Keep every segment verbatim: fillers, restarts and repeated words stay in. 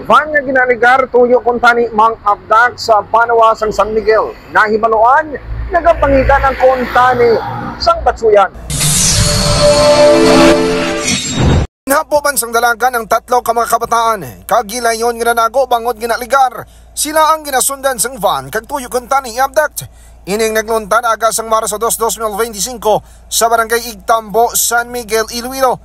Van nga ginaligar tuyo kuntani mang-abdak sa banwa sang San Miguel. Nahibaluan, nagapangitan ang kuntani sang batsuyan. Napo man sang dalagan ang tatlo ka mga kabataan, kag gilayon nga nanago bangod ginaligar. Sila ang ginasundan sang van kag tuyo kuntani i-abduct. Ining nagluntad aga sang Marso dos, dos mil benti singko sa Barangay Igtambo, San Miguel, Iloilo.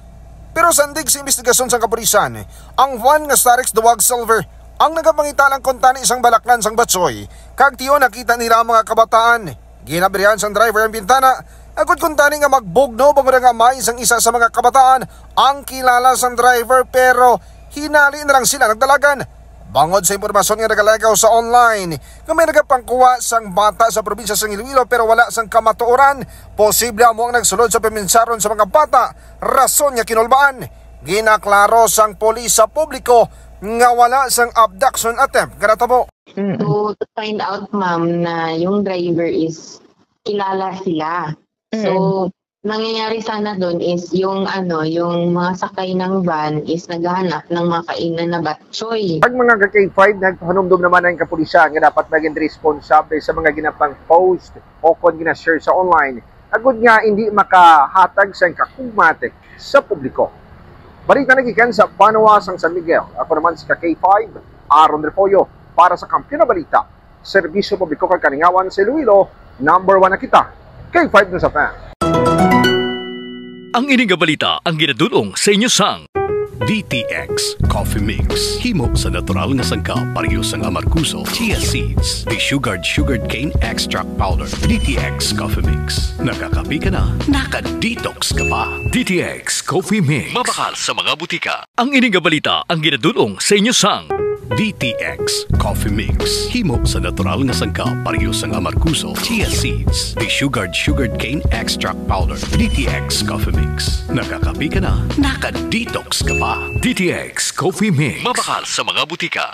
Pero sandig sa investigasyon sang kapulisan, ang van nga Starex Duwag Silver ang nagapangitalang kuntani sang balaklan sang batsoy, kag tiyo nakita nila ang mga kabataan. Ginabrihan sang driver ang bintana, agud kuntani nga magbugno bangod ang amay sang isa sa mga kabataan ang kilala sang driver, pero hinali na lang sila nagdalagan. Bangod sa impormasyon nga nagalegaw sa online nga may nagapangkuha sang bata sa probinsya sang Iloilo pero wala sang kamatuoran, posible amo ang nagsulod sa paminsyaron sa mga bata, rason nga kinulbaan. Ginaklaro sang pulis sa publiko nga wala sang abduction attempt nga natabo. So, to find out, ma'am, na yung driver is kilala sila. So, nangyayari sana doon is yung ano, yung mga sakay ng van is naghahanap ng mga kainan na batchoy. Ang mga ka-K five, nagpahanumdom naman ang kapulisan nga dapat maging responsable sa mga ginapang post o kon gina-share sa online, agud nga hindi makahatag sang kakumatik sa publiko. Balita nagikan sa Banwa sang San Miguel. Ako naman si ka-K five, Aaron Repollo, para sa Kampiyon na Balita, Serbisyo Publiko kag Kalingawan sa Iloilo, number one na kita. K five News F M. Ang ini nga balita ang ginadul-ong sa inyo sang D T X Coffee Mix. Himo sa natural nga sangkap, pareho sang amargoso, chia seeds, desugared sugarcane extract powder. D T X Coffee Mix. Nakakape ka na, naka-detox ka pa. D T X Coffee Mix. Mabakal sa mga butika. Ang ini nga balita ang ginadul-ong sa inyo sang D T X Coffee Mix. Himo sa natural nga sangkap, pareho sang amargoso, chia seeds, desugared sugarcane extract powder. D T X Coffee Mix. Nakakape ka na, naka-detox ka pa. D T X Coffee Mix. Mabakal sa mga butika.